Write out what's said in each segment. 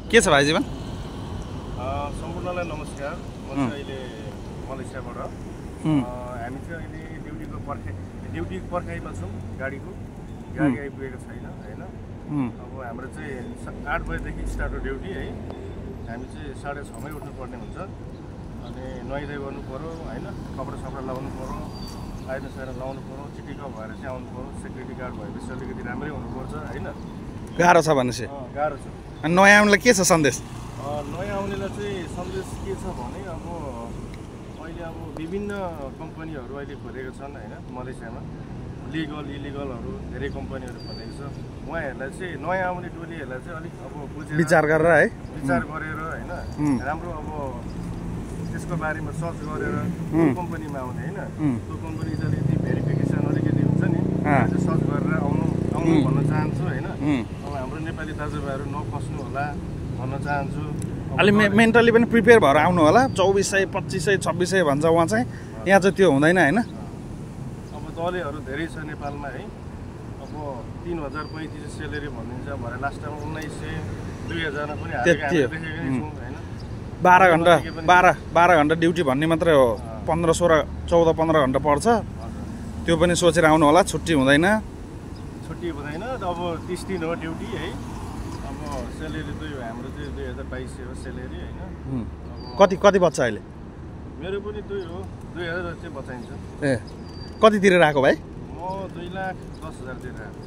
के छ भाइ जीवन? सम्पूर्णलाई नमस्कार। म चाहिँ अहिले मलेसियाबाट हामी चाहिँ अहिले ड्युटीको पर्खाइमा छौँ। गाडी आइपुगेको छैन हैन। अब हाम्रो चाहिँ 8 बजेदेखि स्टार्ट हो ड्युटी है। हामी चाहिँ 6:30 मै उठ्नुपर्ने हुन्छ अनि नुहाइधुवाइ गर्नु पर्यो हैन, कपडा लाउनु पर्यो, आइरन साइरन लाउनु पर्यो, चिटिक्क भएर चाहिँ आउनु पर्यो। सेक्युरिटी गार्ड भएपछि अलिकति राम्रै हुनुपर्छ हैन। गाह्रो छ भनेपछि गाह्रो छ। अनि नयाँ आउनेलाई के छ सन्देश? नयाँ आउनेलाई चाहिँ सन्देश के छ भने अब अहिले अब विभिन्न कम्पनीहरू अहिले खोलेको छन् हैन मलेसियामा। लिगल इलिगलहरू धेरै कम्पनीहरू खोलेको छ। उहाँहरूलाई चाहिँ नयाँ आउने टोलीहरूलाई चाहिँ अलिक अब बुझेर विचार गरेर है, विचार गरेर हैन राम्रो अब त्यसको बारेमा सर्च गरेर कुन कम्पनीमा आउने हैन, त्यो कम्पनी चाहिँ अलिकति भेरिफिकेसन अलिकति हुन्छ नि, त्यो सर्च गरेर आउनु भन्न चाहन्छु हैन। अब हाम्रो नेपाली दाजुभाइहरू नफस्नु होला भन्न चाहन्छु। अलि मेन्टली पनि प्रिपेयर भएर आउनु होला। 2400 2500 2600 भन्छ उहाँ चाहिँ, यहाँ चाहिँ त्यो हुँदैन हैन। अब दलेहरू धेरै छ नेपालमा है। अब 3035 सेलेरी भनिन्छ भने लास्ट टाइम 1900 2000 मा पनि हालेको हामी देखेको छौँ हैन। 12 घण्टा ड्युटी भन्ने मात्रै हो, 15 16 14 15 घण्टा पर्छ। त्यो पनि सोचेर आउनु होला, छुट्टी हुँदैन। अब 30 दिन हो ड्युटी है। अब सेलेरी हाम्रो चाहिँ 2200 हो सेलेरी हैन। कति बच्चा अहिले? मेरो पनि त्यही हो, 2000 चाहिँ बचाइन्छ। ए कति तिरेर आएको भाइ? म 2,10,000 तिरेर आएको।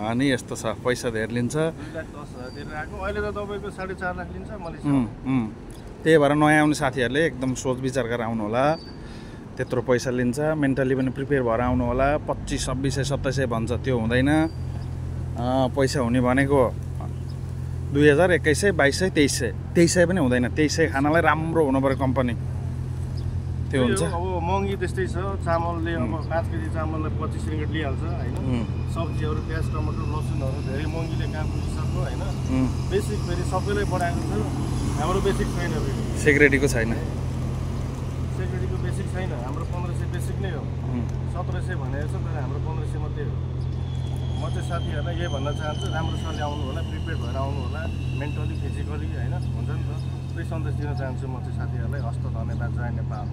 अनि यस्तो छ, पैसा धेरै लिन्छ। 2,10,000 तिरेर आएको। अहिले त तपाईँको 4.5 लाख लिन्छ मलेसियामा। त्यही भएर नयाँ आउने साथीहरूले एकदम सोच विचार गरेर आउनु होला। त्यत्रो पैसा लिन्छ, मेन्टली पनि प्रिपेयर भएर आउनु होला। 2500 2600 2700 भन्छ, त्यो हुँदैन। पैसा हुने भनेको 2000 2100 2200 2300 2300 पनि हुँदैन। 2300 खानालाई राम्रो हुनु पर्यो कम्पनी, त्यो हुन्छ। अब महँगी त्यस्तै छ। चामलले अब 5 केजी चामललाई 25 रिङ्गिट लिइहाल्छ हैन। सब्जीहरू प्याज टमाटर लसुनहरू धेरै महँगीले कहाँ पुगिसक्यो हैन। बेसिक फेरि सबैलाई बढाएको छ, हाम्रो बेसिक छैन। सेक्युरिटीको छैन, सेक्युरिटीको बेसिक छैन। हाम्रो 1500 बेसिक नै हो। 1700 भनेको छ, तर हाम्रो 1500 मात्रै हो। म चाहिँ साथीहरूलाई यही भन्न चाहन्छु, राम्रोसँगले आउनु होला, प्रिपेयर भएर आउनु होला, मेन्टली फिजिकली हैन, हुन्छ नि त। त्यही सन्देश दिन चाहन्छु म चाहिँ साथीहरूलाई। हस्त धन्यवाद। जय नेपाल।